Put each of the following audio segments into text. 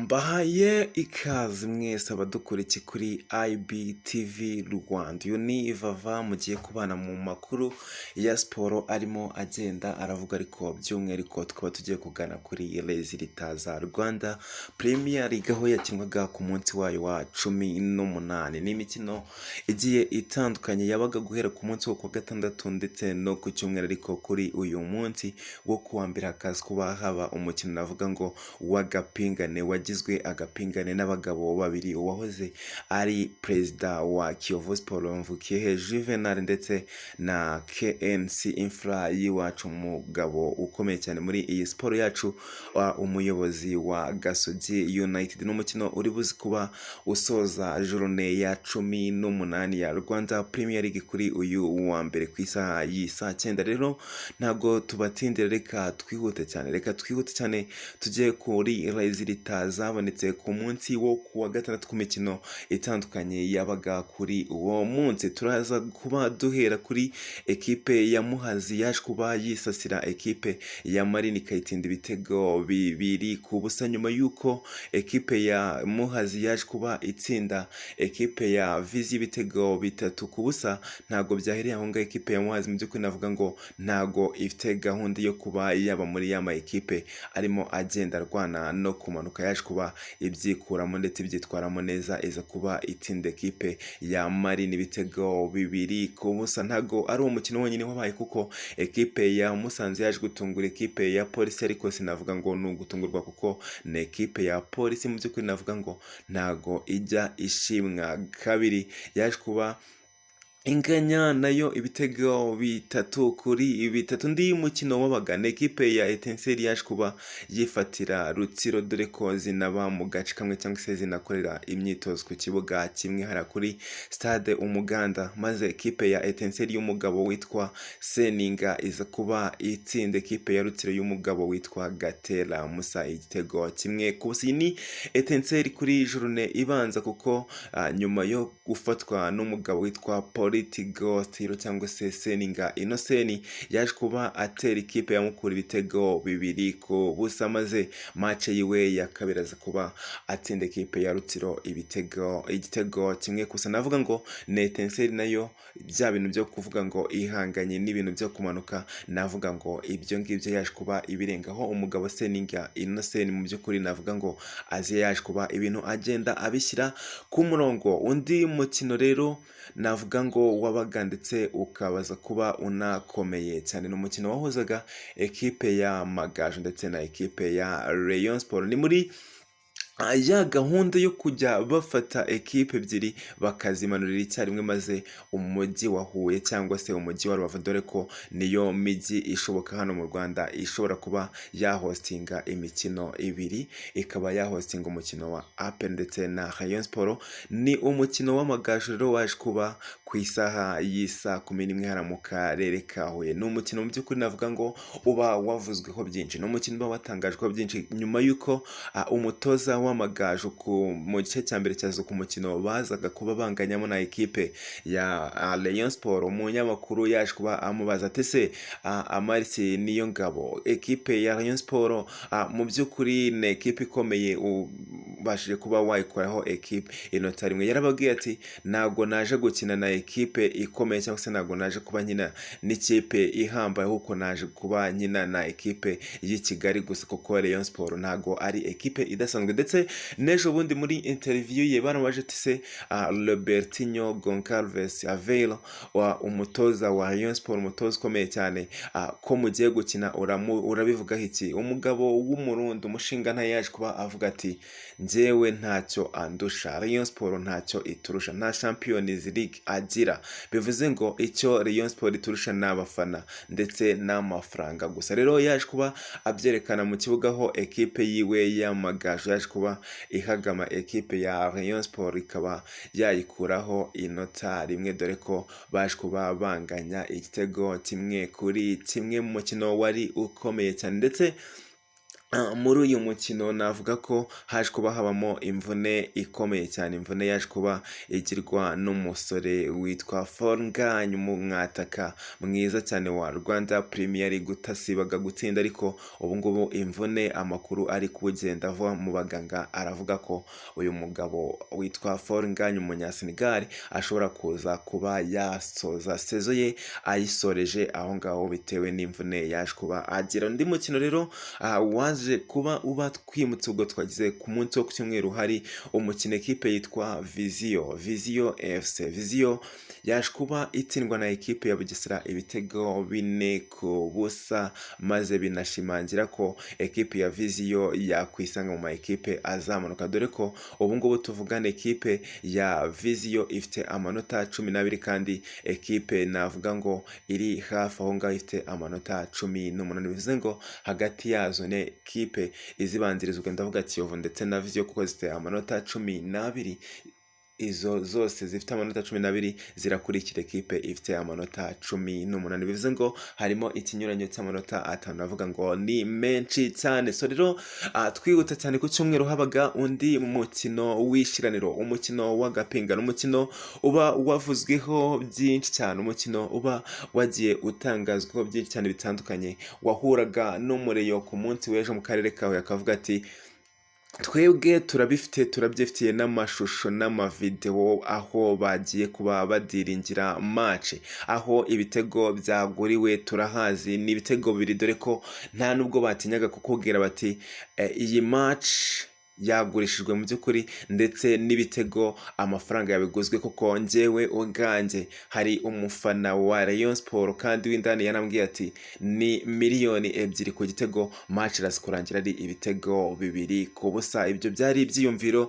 Mbahaye ikaze mwese abadukurikiye kuri IBTV Rwanda. Uyu ni Vava mugiye kubana mu makuru ya siporo arimo agenda aravuga, ariko by'umwihariko tukaba tugiye kugana kuri résultats za Rwanda Premier League, aho yakinwaga ku munsi wayo wa 18. Ni imikino igiye itandukanye yabaga guhera ku munsi wo kuwa gatandatu ndetse no ku cyumweru, ariko kuri uyu munsi wo kuwa mbere hakaza kuba haba umukino navuga ngo w'agapingane, wagizwe agapingane n'abagabo babiri: uwahoze ari perezida wa Kiyovu Sport Mvukiyehe Juvenal ndetse na KNC Imfura y'iwacu, umugabo ukomeye cyane muri iyi siporo yacu, umuyobozi wa Gasogi United. Ni umukino uri buze kuba usoza journée ya 18 ya Rwanda Premier League kuri uyu wa mbere ku isaha y'isaa 9. Rero ntabwo tubatindira, reka twihute cyane, reka twihute cyane tujye kuri résultats zabonetse ku munsi wo kuwa gatandatu ku mikino itandukanye yabaga kuri uwo munsi. Turaza kuba duhera kuri ekipe ya Muhazi yaje kuba yisasira ekipe ya Marine ikayitsinda ibitego 2-0, nyuma y'uko ekipe ya Muhazi yaje kuba itsinda ekipe ya Vision ibitego 3-0. Ntabwo byahereye aho ngaho. Ekipe ya Muhazi mu by'ukuri navuga ngo ntabwo ifite gahunda yo kuba yaba muri ya ma ekipe arimo agenda arwana no kumanuka. Yaje kuba ibyikuramo ndetse ibyitwaramo neza, iza kuba itsinda ekipe ya Marine ibitego 2-0. Ntabwo ari uwo mukino wonyine wabaye, kuko ekipe ya Musanze yaje gutungura ekipe ya Polisi, ariko sinavuga ngo ni ugutungurwa kuko ni ekipe ya Polisi mu by'ukuri navuga ngo ntago ijya ishimwa kabiri. Yaje kuba inganya nayo ibitego 3-3. Undi mukino wabaga ni ekipe ya Etincelles yaje kuba yifatira Rutsiro, dore ko zinaba mu gace kamwe cyangwa se zinakorera imyitozo ku kibuga kimwe hariya kuri Stade Umuganda, maze ekipe ya Etincelles y'umugabo witwa Seninga iza kuba itsinda ekipe ya Rutsiro y'umugabo witwa Gatera Musa igitego 1-0. Iyi ni Etincelles kuri journée ibanza, kuko nyuma yo gufatwa n'umugabo witwa Politigostiro cyangwa se Seninga Innocent, yaje kuba atera ikipe ya Mukura ibitego 2-0, maze match yiwe ya kabiri aza kuba atsinda ekipe ya Rutsiro igitego 1-0. Navuga ngo ni Etincelles nayo bya bintu byo kuvuga ngo ihanganye n'ibintu byo kumanuka, navuga ngo ibyo ngibyo yaje kuba ibirengaho. Umugabo Seninga Innocent mu by'ukuri navuga ngo azi yaje kuba ibintu agenda abishyira ku murongo. Undi mukino rero navuga ngo wabaga ndetse ukabaza kuba unakomeye cyane ni umukino wahuzaga ekipe ya Magaju ndetse na ekipe ya Rayon Sport. Ni muri ya gahunda yo kujya bafata ekipe ebyiri bakazimanurira icyarimwe, maze umujyi wa Huye cyangwa se umujyi wa Rubavu, dore ko niyo mijyi ishoboka hano mu Rwanda ishobora kuba yahostinga imikino ibiri, ikaba yahostinga umukino wa APR ndetse na Rayon Sport. Ni umukino w'Amagaju rero waje kuba ku isaha y'isaa 11 hariya mu karere ka Huye. Ni umukino mu by'ukuri navuga ngo uba wavuzweho byinshi, ni umukino uba watangajweho byinshi nyuma y'uko umutoza w'Amagaju mu gice cya mbere cyazo ku mukino bazaga kuba banganyamo na ekipe ya Rayon Sport, umunyamakuru yaje kuba amubaza ati: "Se Amarisi niyo ngabo, ekipe ya Rayon Sport mu by'ukuri ni ekipe ikomeye, ubashije kuba wayikoraho ekipe inota rimwe?" Yarababwiye ati: "Ntabwo naje gukina na ekipe ikomeye cyangwa se ntabwo naje kuba nkina n'ikipe ihambaye, ahubwo naje kuba nkina na ekipe y'i Kigali gusa, kuko Rayon Sport ntabwo ari ekipe idasanzwe." Ndetse n'ejo bundi muri interview ye baramubaje ati: "Se Robertinho Goncalves Aveiro wa umutoza wa Rayon Sport, umutoza ukomeye cyane, ko mugiye gukina, urabivugaho iki?" Umugabo w'Umurundi umushinga yaje kuba avuga ati: "Njyewe ntacyo andusha, Rayon Sport ntacyo iturusha, nta Champions League agira, bivuze ngo icyo Rayon Sport iturusha ni abafana ndetse n'amafaranga gusa." Rero yaje kuba abyerekana mu kibuga, aho ekipe yiwe y'Amagaju yaje kuba ihagama ekipe ya Rayon Sport ikaba yayikuraho inota rimwe, dore ko baje kuba banganya igitego 1-1 mu mukino wari ukomeye cyane. Ndetse Muri uyu mukino navuga ko haje kuba habamo imvune ikomeye cyane, imvune yaje kuba igirwa n'umusore witwa Fall Ngagne, umwataka mwiza cyane wa Rwanda Premier League utasibaga gutsinda, ariko ubu ngubu imvune, amakuru ari kugenda ava mu baganga aravuga ko uyu mugabo witwa Fall Ngagne, umunyasenegal, ashobora kuza kuba yasoza saison ye ayisoreje aho ngaho bitewe n'imvune yaje kuba agira. Undi mukino rero waje kuba uba twimutse, ubwo twagize ku munsi wo ku cyumweru, hari umukino ekipe yitwa Vision FC, Vision yaje kuba itsindwa na ekipe ya Bugesera ibitego 4-0, maze binashimangira ko ekipe ya Vision yakwisanga mu ma ekipe azamanuka, dore ko ubu ngubu tuvugana ekipe ya Vision ifite amanota 12, kandi ekipe navuga ngo iri hafi aho ngaho ifite amanota 18, bivuze ngo hagati yazo ni ekipe izibanzirizwa, ndavuga Kiyovu ndetse na Vision, kuko zifite amanota 12. Izo zose zifite amanota 12 zirakurikira ekipe ifite amanota 18, bivuze ngo harimo ikinyuranyo cy'amanota 5, navuga ngo ni menshi cyane. So rero twihuta cyane, ku cyumweru habaga undi mukino w'ishiraniro, umukino w'agapingano, umukino uba wavuzweho byinshi cyane, umukino uba wagiye utangazwaho byinshi cyane bitandukanye, wahuraga n'umureyo ku munsi w'ejo mu karere kawe akavuga ati: "Twebwe turabifite, turabyifitiye n'amashusho n'amavidewo aho bagiye kuba badiringira match, aho ibitego byaguriwe turahazi, ni ibitego bibiri", dore ko nta nubwo batinyaga kukubwira bati: "Iyi match yagurishijwe mu by'ukuri, ndetse n'ibitego amafaranga yabiguzwe", kuko njyewe ubwanjye hari umufana wa Rayon Sport kandi w'indani yarambwiye ati: "Ni 2 miliyoni ku gitego, match iraza kurangira ari ibitego 2-0." Ibyo byari ibyiyumviro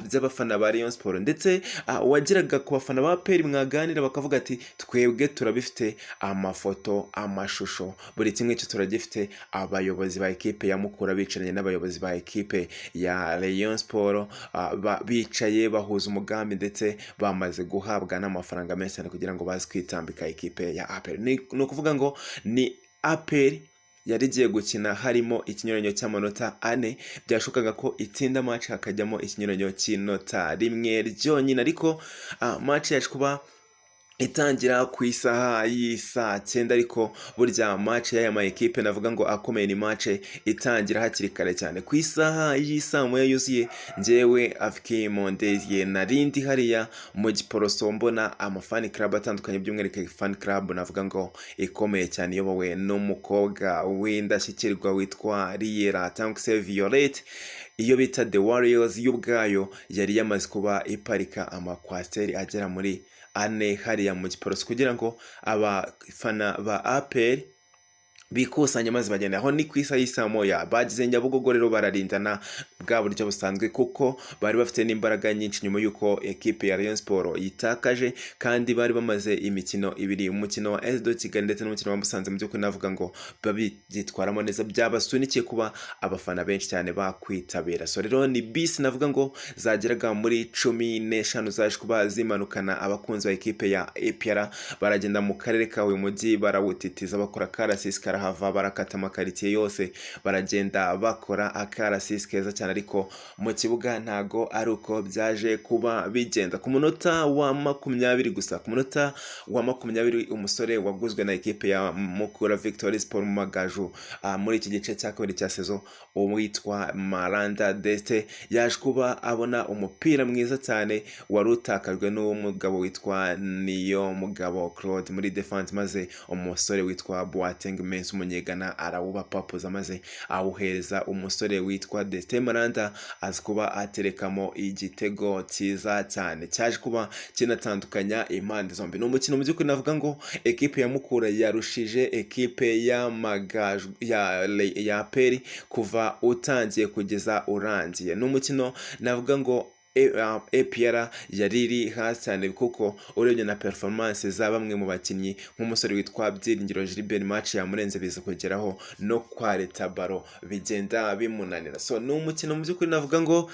by'abafana ba Rayon Sport, ndetse wageraga ku bafana ba APR mwaganira bakavuga ati: "Twebwe turabifite, amafoto, amashusho, buri kimwe cyo turagifite." Abayobozi ba ekipe ya Mukura bicaranye n'abayobozi ba ekipe ya Rayon Sport, bicaye bahuza umugambi, ndetse bamaze guhabwa n'amafaranga menshi cyane kugira ngo baze kwitambika ekipe ya APR. Ni ukuvuga ngo ni APR yari igiye gukina harimo ikinyuranyo cy'amanota 4, byashobokaga ko itsinda match hakajyamo ikinyuranyo cy'inota rimwe ryonyine, ariko match yaje kuba itangira ku isaha y'isaa 9, ariko burya match y'aya ma ekipe navuga ngo akomeye ni match itangira hakiri kare cyane, ku isaha y'isaa 1 yuzuye. Njyewe Afiki Mondeye narindi hariya mu Giporoso, mbona ama fan club atandukanye, by'umwihariko fan club navuga ngo ikomeye cyane iyobowe n'umukobwa w'indashyikirwa witwa Riera cyangwa se Violette, iyo bita The Warriors, y'ubwayo yari yamaze kuba iparika amakwasiteri agera muri ane hariya mu Giporoso kugira ngo abafana ba APR bikusanya maze bagenda. Aho ni ku isaha y'isaa 1. Bagize Nyabugogo rero bararindana bwa buryo busanzwe, kuko bari bafite n'imbaraga nyinshi nyuma y'uko ekipe ya Rayon Sport yitakaje, kandi bari bamaze imikino ibiri, umukino wa AS de Kigali ndetse n'umukino wa Musanze, mu by'ukuri navuga ngo babyitwaramo neza, byabasunikiye kuba abafana benshi cyane bakwitabira. So rero ni bisi navuga ngo zageraga muri 15 zaje kuba zimanukana abakunzi ba ekipe ya APR, baragenda mu karere ka Huye, mujyi barawutitiza, bakora karasisi karahava, barakata amakaritsiye yose, baragenda bakora akarasisi keza cyane, ariko mu kibuga ntago ari uko byaje kuba bigenda. Ku munota wa 20 gusa, ku munota wa 20, umusore waguzwe na ekipe ya Mukura Victory Sport mu Magaju muri iki gice cya kabiri cya saison, uwitwa Maranda Deste, yaje kuba abona umupira mwiza cyane wari utakajwe n'uwo mugabo witwa Niyo Mugabo Claude muri defense, maze umusore witwa Boateng Mensah, umunyegana, arawubapapuza maze awuhereza umusore witwa Destin Maranda, azi kuba aterekamo igitego cyiza cyane cyaje kuba kinatandukanya impande zombi. Ni umukino mu by'ukuri navuga ngo ekipe ya Mukura yarushije ekipe y'Amagaju ya APR kuva utangiye kugeza urangiye. Ni umukino navuga ngo APR yari iri hasi cyane, kuko urebye na performance za bamwe mu bakinnyi nk'umusore witwa Byiringiro Gilbert, match yamurenze, biza kugeraho no kwareta ballon bigenda bimunanira. So ni umukino mu by'ukuri navuga ngo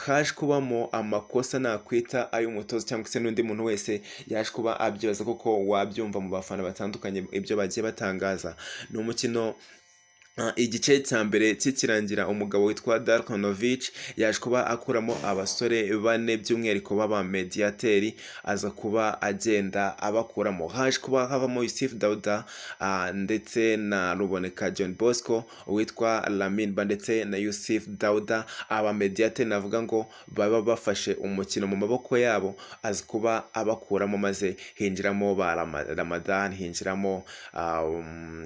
haje kubamo amakosa nakwita ay'umutoza cyangwa se n'undi muntu wese yaje kuba abyibaza, kuko wabyumva mu bafana batandukanye ibyo bagiye batangaza. Ni umukino Igice cya mbere kikirangira, umugabo witwa Darko Novic yaje kuba akuramo abasore bane, by'umwihariko b'aba mediateri, aza kuba agenda abakuramo. Haje kuba havamo Yusuf Dauda ndetse na Ruboneka John Bosco, uwitwa Lamin Ba ndetse na Yusuf Dauda, aba mediateri navuga ngo baba bafashe umukino mu maboko yabo, aza kuba abakuramo maze hinjiramo ba Ramadan, hinjiramo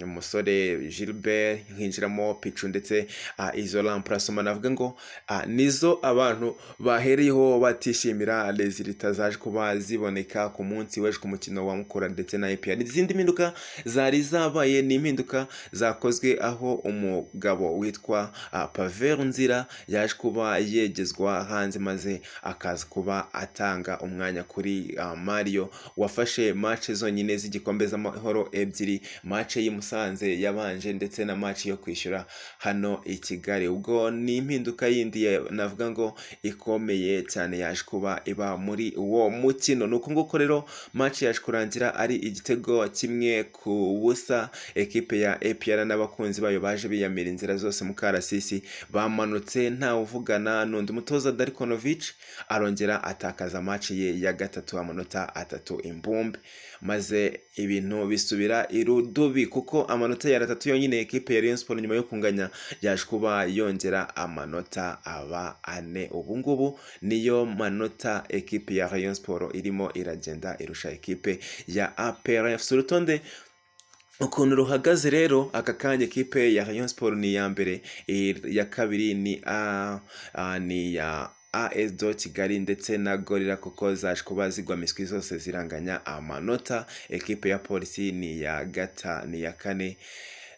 umusore Gilbert, hinjiramo Pichu ndetse izo remplacement navuga ngo nizo abantu bahereyeho batishimira résultats zaje kuba ziboneka ku munsi w'ejo ku mukino wa Mukura ndetse na APR. Izindi mpinduka zari zabaye ni impinduka zakozwe aho umugabo witwa Pavel Nzira yaje kuba yegezwa hanze, maze akaza kuba atanga umwanya kuri Mario wafashe match zonyine z'igikombe z'amahoro ebyiri, match y'i Musanze yabanje ndetse na match yo kwishyura hano i Kigali. Ubwo ni impinduka yindi navuga ngo ikomeye cyane yaje kuba iba muri uwo mukino. Ni uko nguko rero match yaje kurangira ari igitego 1-0. Ekipe ya APR n'abakunzi bayo baje biyamira inzira zose mu karasisi, bamanutse ntawe uvugana n'undi. Mutoza Darko Novic arongera atakaza match ye ya gatatu, amanota 3 imbumbe, maze ibintu bisubira irudubi, kuko amanota yari 3 yonyine. Ekipe ya Rayon Sport nyuma yo kunganya yaje kuba yongera amanota aba 4. Ubu ngubu niyo manota ekipe ya Rayon Sport irimo iragenda irusha ekipe ya APR FC. Urutonde ukuntu ruhagaze rero aka kanya, ekipe ya Rayon Sport ni iya mbere, iya kabiri ni ya AS do Kigali ndetse na Gorilla, kuko zaje kuba zigwa miswi zose ziranganya amanota. Ekipe ya Polisi ni iya kane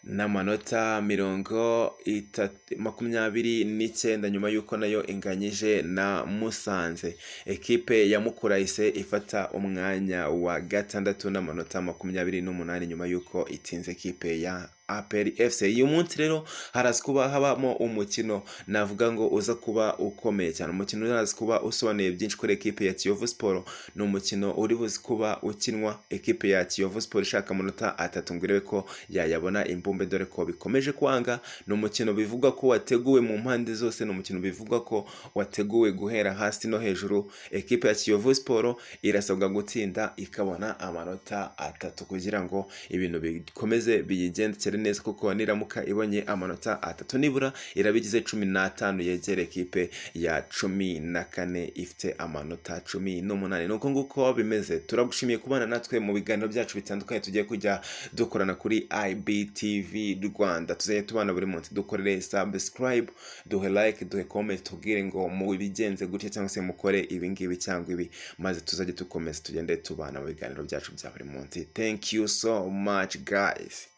n'amanota 29, nyuma y'uko nayo inganyije na Musanze. Ekipe ya Mukura yahise ifata umwanya wa gatandatu n'amanota 28, nyuma y'uko itsinze ekipe ya APR FC. Uyu munsi rero haraza kuba habamo umukino navuga ngo uza kuba ukomeye cyane, umukino uraza kuba usobanuye byinshi kuri ekipe ya Kiyovu Sport. Ni umukino uri buze kuba ukinwa ekipe ya Kiyovu Sport ishaka amanota 3 ngo irebe ko yayabona imbumbe, dore ko bikomeje kwanga. Ni umukino bivugwa ko wateguwe mu mpande zose, ni umukino bivugwa ko wateguwe guhera hasi no hejuru. Ekipe ya Kiyovu Sport irasabwa gutsinda ikabona amanota 3 kugira ngo ibintu bikomeze biyigendekere neza, kuko niramuka ibonye amanota 3 nibura iraba igize 15, yegera ekipe ya 14 ifite amanota 18. Ni uko nguko bimeze. Turagushimiye kubana natwe mu biganiro byacu bitandukanye tugiye kujya dukorana kuri IBTV Rwanda. Tuzajya tubana buri munsi. Dukorere subscribe, duhe like, duhe comment, tubwire ngo mubigenze gutya cyangwa se mukore ibi ngibi cyangwa ibi, maze tuzajye dukomeza tugende tubana mu biganiro byacu bya buri munsi. Thank you so much, guys.